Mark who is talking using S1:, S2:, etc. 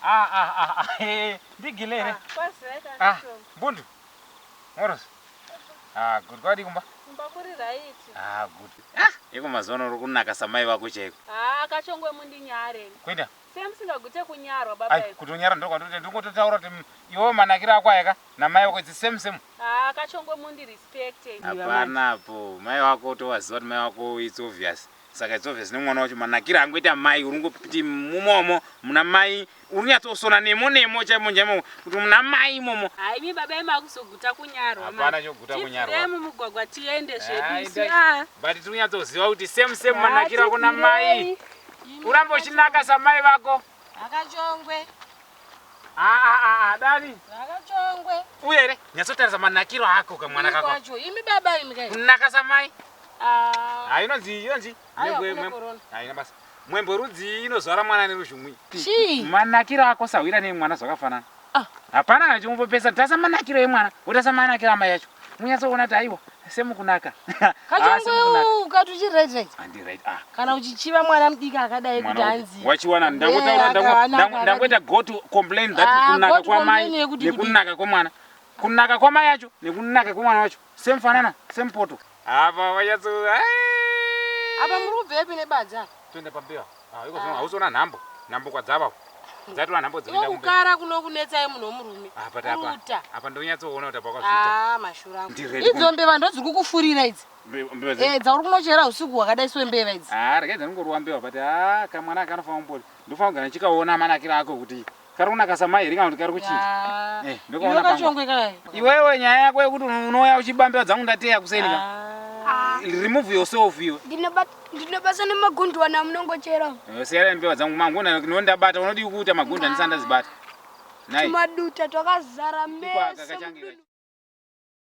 S1: Ah, ah, ah, ah, eh, ndigile here? Ah, mbundu. Moros. Ah, good. Kwadi kumba?
S2: Kumba kuri right.
S1: Ah, good. Ah, iko mazuva uri kunaka samai vako chaiko.
S2: Ah, kachongwe mundinyare.
S1: Kuenda.
S2: Sei musingagute kunyarwa baba?
S1: Ai, kuti unyara ndokwa ndingototaura kuti iwewe manakiro ako ayaka namai vako it's same same.
S2: Ah, kachongwe mundi respect.
S1: Hapana apo. Mai vako tovaziva kuti mai vako it's obvious. Saka it's obvious nemwana wacho manakiro angoita mai uri ngoti mumomo muna mai uri nyatsosona nemo nemo chaimo chaimo kuti muna mai imomo.
S2: Hayi imi baba imi makuzoguta kunyarwa.
S1: Hapana choguta kunyarwa.
S2: Tibvirei mumugwagwa tiende zvedu isu.
S1: Ah. But tiri kunyatsoziva kuti same same manakiro ako namai. Urambe uchinaka samai vako.
S3: Akachongwe.
S1: Ah, ah, ah, ah, dani.
S3: Akachongwe.
S1: Uye here nyatsotarisa manakiro ako kamwana kako.
S3: Kwacho imi baba imi kai.
S1: Kunaka samai.
S2: Ah.
S1: Ah, inonzi inonzi
S3: Aiwa,
S1: mwembwe-
S3: kune
S1: mwemb-
S3: corona.
S1: Haina basa. Mwembo rudzi inozvara mwana neruzhumwi.
S3: Chii?
S1: Manakiro ako sahwira nemwana zvakafanana.
S3: Ah.
S1: Hapana kana chimbopesa tasa manakiro emwana, wotasa manakiro amai acho. Munyatsoona kuti aiwa semukunaka. Ah,
S3: Kachongwe
S1: semukunaka.
S3: ukati uchiri right right.
S1: Handi right. Ah.
S3: Kana uchichiva mwana mudiki akadai kuti
S1: Mwana
S3: hanzi.
S1: wachiwana ndangotaura
S3: Eh, akawana,
S1: ndangoita go to complain that
S3: Ah,
S1: kunaka
S3: go to
S1: kwamai
S3: complain yekuti
S1: nekunaka kwemwana. Kunaka kwamai acho nekunaka kwemwana wacho. Same fanana, same poto. Apa wanyatso.
S3: Apa muri kubvepi nebadza?
S1: Toenda pambewa. Ah, iko zvino hausiona nhambo. Nhambo kwadzava. Dzatova nhambo
S3: Iwe
S1: dzinoenda kumberi.
S3: kukara kunokunetsai munhu womurume.
S1: Ah, but apa.
S3: Kuruta.
S1: Apa ndonyatsoona kuti apa kwazviita.
S3: Ah, mashura angu.
S1: Ndiri
S3: Idzo mbeva ndodziri kukufurira idzi.
S1: Mbeva dzi-
S3: Eh, dzauri kunochera usiku hwakadai so mbeva idzi.
S1: Ah, regai dzanongorova mbeva but ah, kamwana aka kanofanira kumbori. Ndofanira kugara ndichikaona manakiro ako kuti kari kunaka samai here kana kuti kari kuchinja.
S3: Ah.
S1: Eh, ndokaona
S3: Iwe
S1: pangu.
S3: kachongwe kai.
S1: Iwewe nyaya yako yekuti unouya uchiba mbeva dzangu ndateya kuseni ka.
S3: Ah.
S1: Remove yourself iwe.
S4: Ndinobasa nemagundwana amunongochera.
S1: Eh, Siyana mbeva dzangu mangu ndabata unodii kuita magunda ndisati ndazibata. Nai.
S4: Tumaduta twakazara
S1: Iko aka
S4: mese.
S1: kachange
S4: mudunhu.